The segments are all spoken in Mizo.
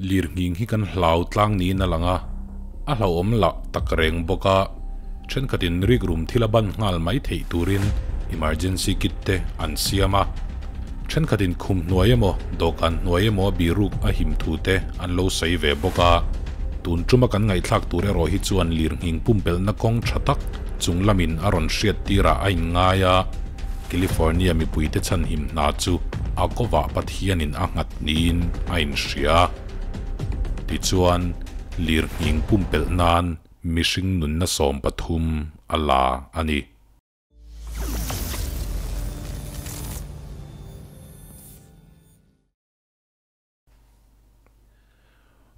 Lirnghing hi kan hlau tlang niin a lang a, a hlauhawm lah tak reng bawk a, thenkhatin rikrum thil a ban nghal mai theih turin emergency kit te an siam a, thenkhatin khum hnuai emaw dawhkan hnuai emaw a biruk a him thu te an lo sawi ve bawk a. Tun tuma kan ngaihthlak tur erawh hi chuan lirnghing pumpelhna kawng tha tak chung lamin a rawn hriat tirah a inngai a, California mipuite chhanhim hna chu a kovah Pathianin a nghat niin a inhria. Tichuan, lirnghing pumpelh nan mihring nunna 13 a la a ni.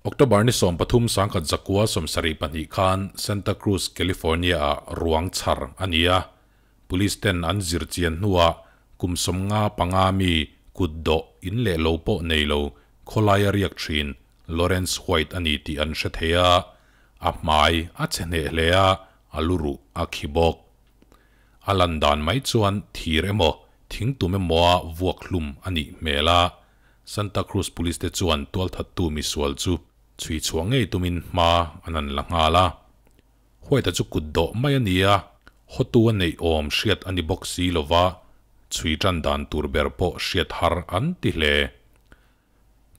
October ni 13 1972 khan Santa Cruz, California-ah ruang chhar a ni a. Police ten an zir chian hnuah kum 55 mi kut dawh in leh lo pawh nei lo khawlaia riak thin Lawrence White a ni tih an hre thei a, a hmai a che hneh hle a, a luruh a khi bawk. A lan dan mai chuan thir emaw thingtum emawa vuak hlum a nih hmel a, Santa Cruz Police te chuan tualthattu misual chu chhui chhuah ngei tumin hma an an la nghal a. White-a chu kut dawh mai a ni a, hawtu a neih awm hriat a ni bawk si lova, chhui tan dan tur ber pawh hriat har an ti hle.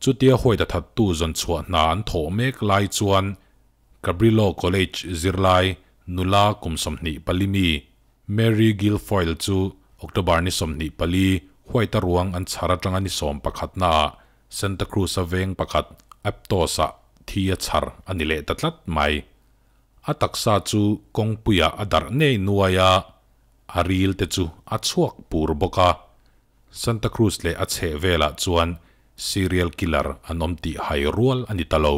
Chutia White-a thattu zawn chhuah hna an thawh mek lai chuan Cabrillo College zirlai nula kum 24 mi Mary Guilfoyle chu October ni 24 White-a ruang an chhar atanga ni 11 naah Santa Cruz-a veng pakhat Aptos-ah thi a chhar a ni leh ta tlat mai. A taksa chu kawngpuiah a darh nei nuai a, a ril te chu a chhuak pur bawk a. Santa Cruz leh a chheh velah chuan serial killer an awm tih hai rual a ni ta lo.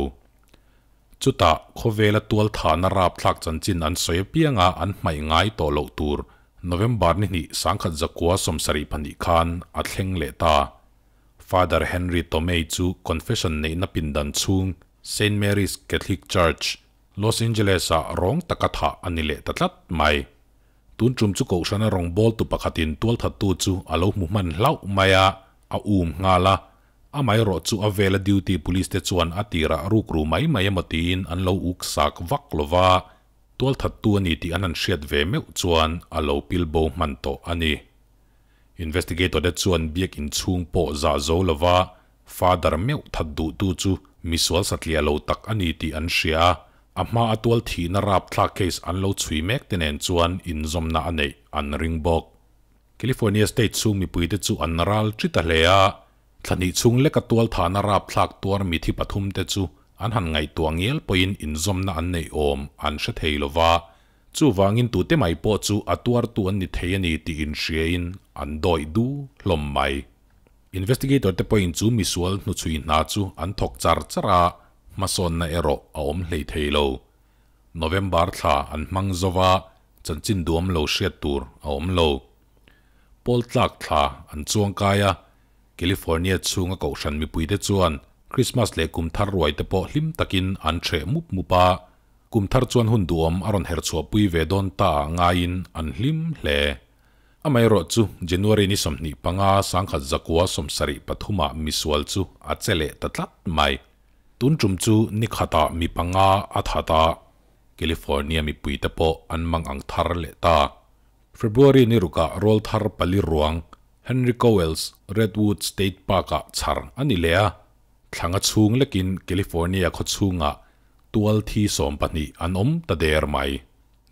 Chutah khawvela tual thahna rapthlak chanchin an sawi apianga an hmaih ngai tawh loh tur November ni hnih 1972 khan a thleng leh ta. Father Henry Tomei chu confession neihna pindan chhung Saint Mary's Catholic Church, Los Angeles-ah rawng taka thah a ni leh ta tlat mai. Tun tum chu kohhrana rawngbawltu pakhatin tualthattu chu a lo hmu hman hlauh mai a, a um nghal a. Amaherawh chu a vela duty police te chuan a tirah rukru mai mai emaw tiin an lo uk sak vak lova, tualthattu a ni tih an han hriat ve meuh chuan a lo pilbo hman tawh a ni. Investigator te chuan biak inchhung pawh zah zo lova father meuh that duhtu chu misual satliah lo tak a ni tih an hria a, a hma a tual thihna rapthlak case an lo chhui mek te nen chuan inzawmna a neih an ring bawk. California state chhung mipui te chu an ral ṭi ta hle a, thlahnih chhung leka tual thahna rapthlak tuar mithi pathum te chu an han ngaihtuah ngial pawhin inzawmna an neih awm an hre thei lova, chuwangin tute mai pawh chu a tuartu an ni thei a ni tih inhriain an dawih du hlawm mai. Investigator te pawhin chu misual hnuchhui hna chu an thawk char char a, hmasawnna erawh a awm hlei thei lo. November thla an hmang zova, chanchin duam lo hriat tur a awm lo. Pawl tlak thla an chuang kai a, California chhunga kohhran mipui te chuan Christmas leh kum thar ruai te pawh hlim takin an ṭheh mup mup a, kum thar chuan hun duhawm a rawn her chhuah pui ve dawn ta ah ngaiin an hlim hle. Amaherawh chu January ni 25 1973ah misual chu a che leh ta tlat mai. Tun tum chu ni khatah mi panga a that a, California mipui te pawh an mang ang thar leh ta. February ni rukah rawl thar pali ruang Henry Cowell's Redwood State Park-ah chhar a ni leh a, thlanga chhung lekin California khaw chhungah tual thi 12 an awm ta der mai.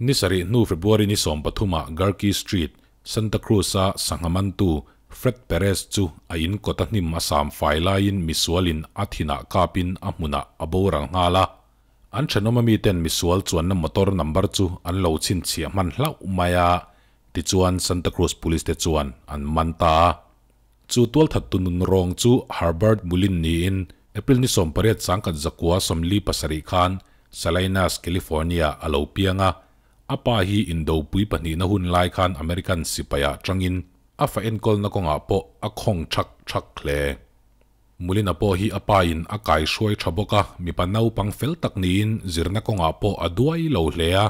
Ni sarih hnu February ni 13ah Garkey Street, Santa Cruz-a sanghamantu Fred Perez chu a in kawta hnim a sam fai laiin misualin a thinah kapin a hmunah a boral nghal a. An thenawm ami ten misual chuanna motor number chu an lo chhinchhiah hman hlauh mai a, tichuan Santa Cruz Police te chuan an man ta a. Chu tualthat tunun rawng chu Herbert Mullin niin April ni 18 1957 khan Salinas, California a lo piang a, a pa hi indopui pahnih na hun lai khan American sipai-ah tangin a fa enkawlna kawngah pawh a khawng thak thak hle. Mullin a pawh hi a pa in a kai hruai tha bawk a, mipa naupang fel tak niin zirna kawngah pawh a duai lo hle a.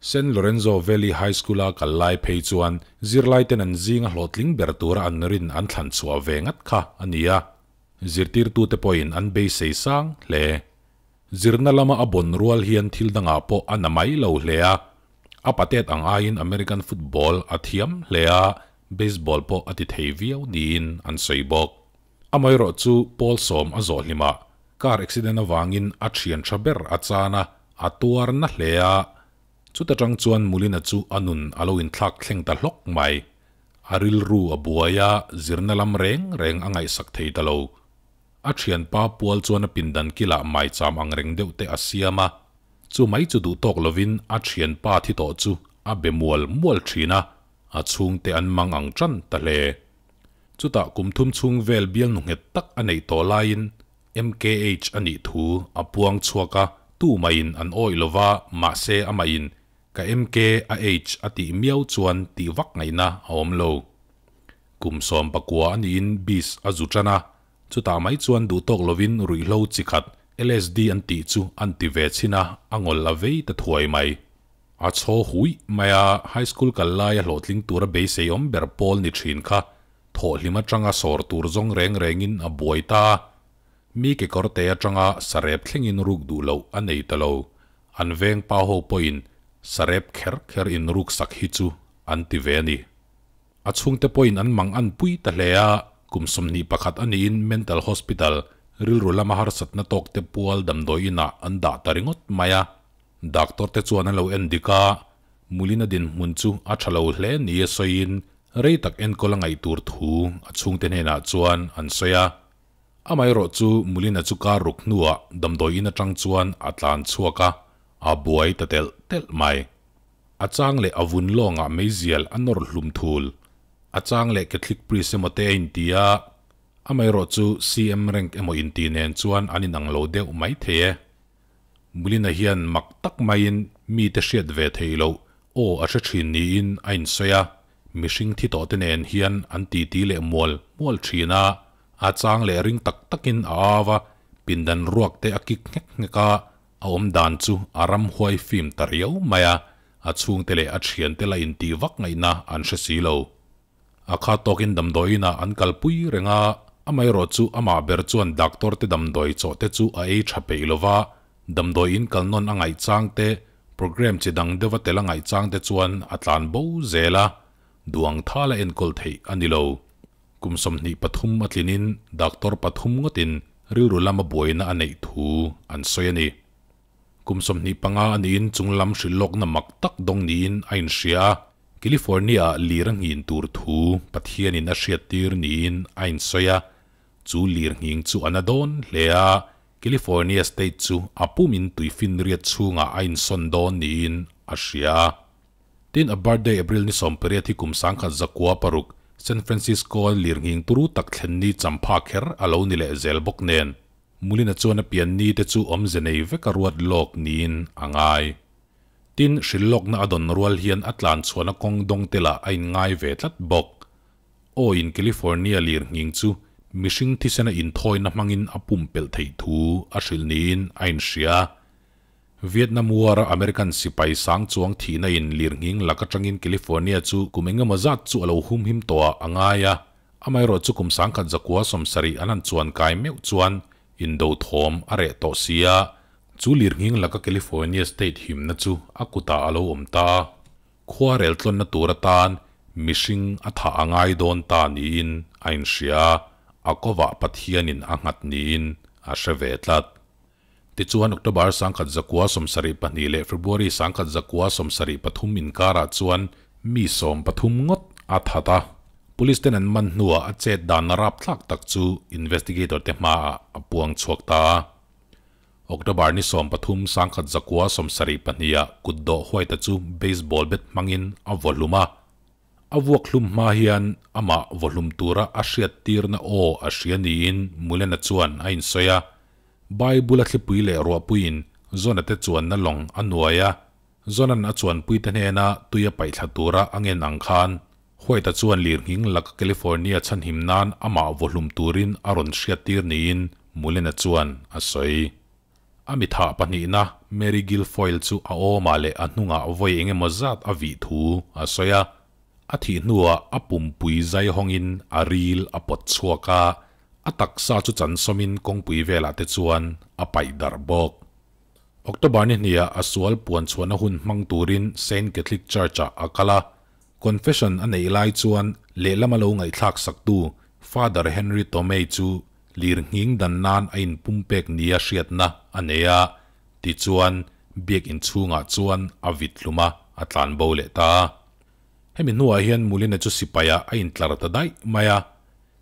San Lorenzo Valley High School-a kal lai phei chuan zirlai ten an zinga hlawhtling ber tura an rin an thlan chhuah ve ngat kha a ni a. Zirtirtute pawhin an beisei sang hle. Zirna lama a bon rual hian thil dangah pawh a na mai lo hle a, a patet ang aiin American football a thiam hle a, baseball pawh a ti thei viau niin an sawi bawk. Amaherawhchu pawl sawm a zawh hlimah car accident avangin a thian tha ber a chan a, a tuar na hle a, chuta tang chuan Mulina chu a nun a lo inthlak thleng ta hlawk mai. A rilru a buai a, zirna lam reng reng a ngaihsak thei ta lo. A thianpa pual chuan a pindan kilah maicham ang reng deuh te a siam a, chu mai chu duh tawk lovin a thianpa thi tawh chu a be mual mual thin a, a chhungte an mang ang tan ta hle. Chutah kum thum chhung vel bial nu nghet tak a neih tawh laiin MKH a nih thu a puang chhuak a, tu maiin an awih lova, mahse amahin ka MK a H a tih miau chuan tih vak ngaihna a awm lo. Kum 19 a niin bis a zu tan a, chutah mai chuan duh tawk lovin ruihhlo chi khat LSD an tih chu an ti ve chhin a, a ngawl a vei ta thuai mai. A chhaw huih mai a, high school kal laia hlawhtling tura beisei awm ber pawl ni thin kha thawhhlim atanga sawr tur zawng reng rengin a buai ta a, mi kekawr te atanga sarep thlengin ruk duh loh a nei ta lo. An veng pa ho pawhin sarep kher kher in ruk sak hi chu an ti ve a ni. A chhungte pawhin an mang an pui ta hle a, kum 21 a niin mental hospital rilru lama harsatna tawk te pual damdawi inah an dah ta ringawt mai a. Doctor te chuan an lo en dik a, Mulina dinhmun chu a tha lo hle ni a sawiin rei tak enkawl a ngaih tur thu a chhungte hnenah chuan an sawi a. Amaherawh chu Mulina chu kar ruk hnuah damdawi in atang chuan a tlan chhuak a, a buai ta telh telh mai. A chang leh a vun lawngah meizial a nawr hlum thul. A chang leh Catholic priest emaw te a inti a, amaherawh chu CM rank emaw inti nen chuan an inang lo deuh mai thei e. Mulina hian mak tak maiin mite hriat ve theih loh aw a hre thin niin a insawi a, mihring thi tawh te nen hian an titi leh mual mual thin a, a chang leh ring tak takin a au a, pindan ruak te a kik nghek nghek a, a awm dan chu a ram huai fim ta riau mai a, a chhungte leh a thiante la intih vak ngaihna an hre si lo. A kha tawkin damdawiinah an kalpui reng a, amaherawh chu amah ber chuan doctor te damdawi chawh te chu a ei tha peih lo va, damdawiin kal nawn a ngaih chang te, program chi dang deuha tel a ngaih chang te chuan a tlan bo zel a, duang thala enkawl theih a ni lo. Kum 23 a tlinin doctor pathum ngawtin rilru lama buaina a neih thu an sawi a ni. Kum 25 a niin chunglam hrilh lawkna mak tak dawng niin a inhria a, California-ah lir a nghin tur thu Pathianin a hriattir niin a insawi a, chu lir nghing chu a na dawn hle a, California state chu a pumin tuifinriat chhungah a insawn dawn niin a hria a. Tin, a birthday April ni 18 hi kum 1906 San Francisco-a lir nghing turu tak thlen ni champha kher a lo ni leh zel bawk nen, Mulina chuan a pian ni te chu awmze nei vek a ruat lawk niin a ngai. Tin, hrilh lawkna a dawn rual hian a tlan chhuahna kawng dawng te lah a inngai ve tlat bawk. Aw in California lir nghing chu mihring thisena inthawina hmangin a pumpelh theih thu a hrilh niin a inhria. Vietnam War-a American sipai sang chuang thihna in lir nghing lak atangin California chu kum engemaw zat chu a lo humhim tawh ah a ngai a, amaherawh chu kum 1970 an han chuan kai meuh chuan indo thawm a reh tawh si a, chu lir nghing laka California state himna chu a kutah a lo awm ta. Khua rel tlawnna tur atan mihring a thah a ngai dawn ta niin a inhria a, a kovah Pathianin a nghat niin a hre ve tlat. Tichuan October 1972 leh February 1973 inkarah chuan mi 13 ngawt a that a, Police ten an man hnuah a chet dan rapthlak tak chu investigator te hmaah a puang chhuak ta a. October ni 13 1972 ah kutdawh huaita chu baseball bat hmangin a vaw hlum a. A vuak hlum hma hian amah vaw hlum tura a hriattirna aw a hria niin Mulena chuan a insawi a. Bible a thlipui leh ruahpuiin Zona te chuanna lawng a nuai a, Zona'n a chuanpuite hnena tui a paihthla tura a ngen ang khan, White-a chuan lirnghing laka California chhanhim nan amah vaw hlum turin a rawn hriattir niin Mulena chuan a sawi. A mi thah pahnihna Mary Guilfoyle chu a awmah leh a hnungah vawi engemaw zat a vih thu a sawi a, a thih hnuah a pumpui zai hawngin a ril a pawt chhuak a. A taksa chu chansawmin kawngpui velah te chuan a paih darh bawk. October ni hniah a sual puan chhuahna hun hmang turin Saint Catholic Church-ah a kal a. Confession a neih lai chuan lehlam a lo ngaihthlak saktu Father Henry Tomei chu lir nghing dan nan a inpumpek nia hriatna a nei a, tichuan biak inchhungah chuan a vit hlum a, a tlanbo leh ta. Hemi hnuah hian Mulina chu sipaiah a intlar ta daih mai a,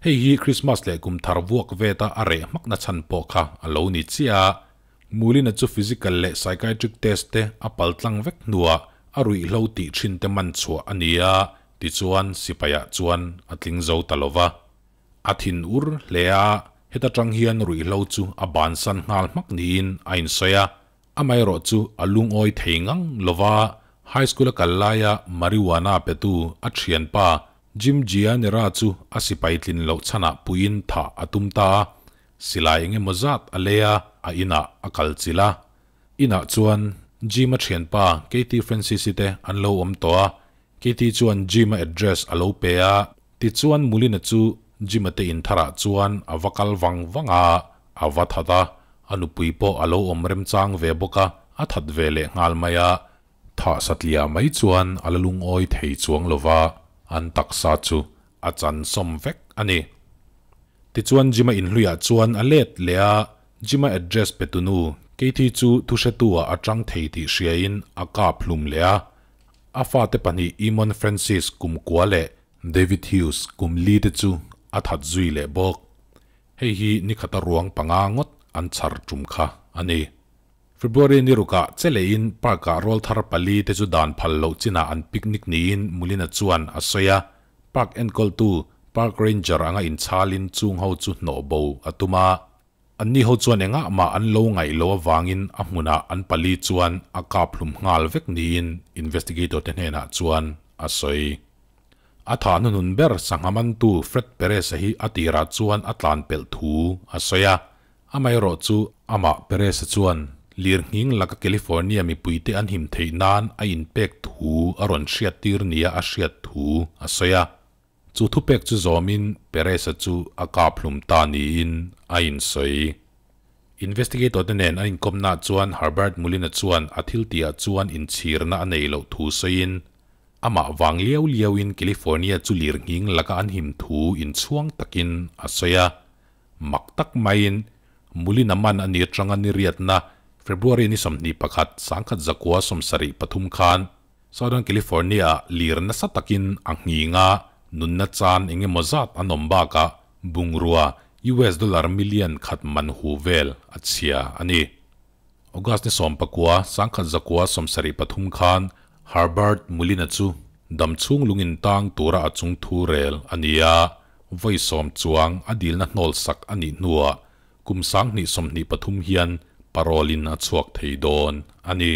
hei hi Krismas leh kum thar vuak veta a reh hmakna chhan pawh kha a lo ni chiah a. Mulina chu physical leh psychiatric test te a pal tlang vek hnuah a ruihhlo tih thin te man chhuah a ni a, tichuan sipaiah chuan a tling zo ta lo va. A thin ur hle a, heta tang hian ruihhlo chu a bansan nghal hmak niin a insawi a. Amaherawh chu a lungawi thei ngang lo va, high school a kal laia marijuana petu a thianpa Jim Gianera chu a sipai tlin loh chhanah puiin thah a tum ta a, silai eng emaw zat a lei a, a inah a kal chilh a. Inah chuan Jim-a thianpa Katie Francis-i te an lo awm tawh a, Katie chuan Jim-a address a lo pe a, tichuan Mulina chu Jim-a te intharah chuan a va kal vang vang a, a va that a, a nupui pawh a lo awm remchang ve bawk a, a that ve leh nghal mai a. Thah satliah mai chuan a la lungawi thei chuang lo va, an taksa chu a chan sawm vek a ni. Tichuan Jim-a inhluiah chuan a let leh a, Jim-a address pe tunu Katie chu thuhretu-ah a tang thei tih hriain a kap hlum leh a. A fate pahnih Eamon Francis kumkua leh David Hughes kum li te chu a that zui leh bawk. Hei hi nikhata ruang panga ngawt an chhar tum kha a ni. February ni rukah che lehin park-ah rawlthar pali te chu dan phal loh chinah an picnic niin Mulina chuan a sawi a. Park enkawltu, park ranger anga inchhalin chung ho chu hnawh bo a tum a. Anni ho chuan engah mah an lo ngaih loh avangin a hmunah an pali chuan a kap hlum nghal vek niin investigator te hnenah chuan a sawi. A thah hnuhnun ber sangha mantu Fred Perez-a hi a tirah chuan a tlan pelh thu a sawi a, amaherawh chu amah Perez-a chuan lirnghing laka California mipuite an him theih nan a inpek thu a rawn hriattir nia a hriat thu a sawi a. Chu thupek chu zawmin Perez-a chu a kap hlum ta niin a insawi. Investigator te nen an inkawmnaah chuan Herbert Mulina chuan a thil tihah chuan inchhirna a nei loh thu sawiin, amah vang liau liauin California chu lirnghing laka an him thu inchhuang takin a sawi a. Mak tak maiin Mulina man a ni atanga ni riatna February ni 21, 1973 khan Southern California-ah lir nasa takin a nghing a, nunna chan eng emaw zat an awm bakah bungrua US dollar million khat man hu vel a chhia a ni. August ni 19, 1973 khan Herbert Mulina chu damchhung lungin tang tura a chung thu rel a ni a, vawi sawm chuang a dilna hnawl sak a nih hnuah kum 2023 hian parole-in a chhuak thei dawn a ni.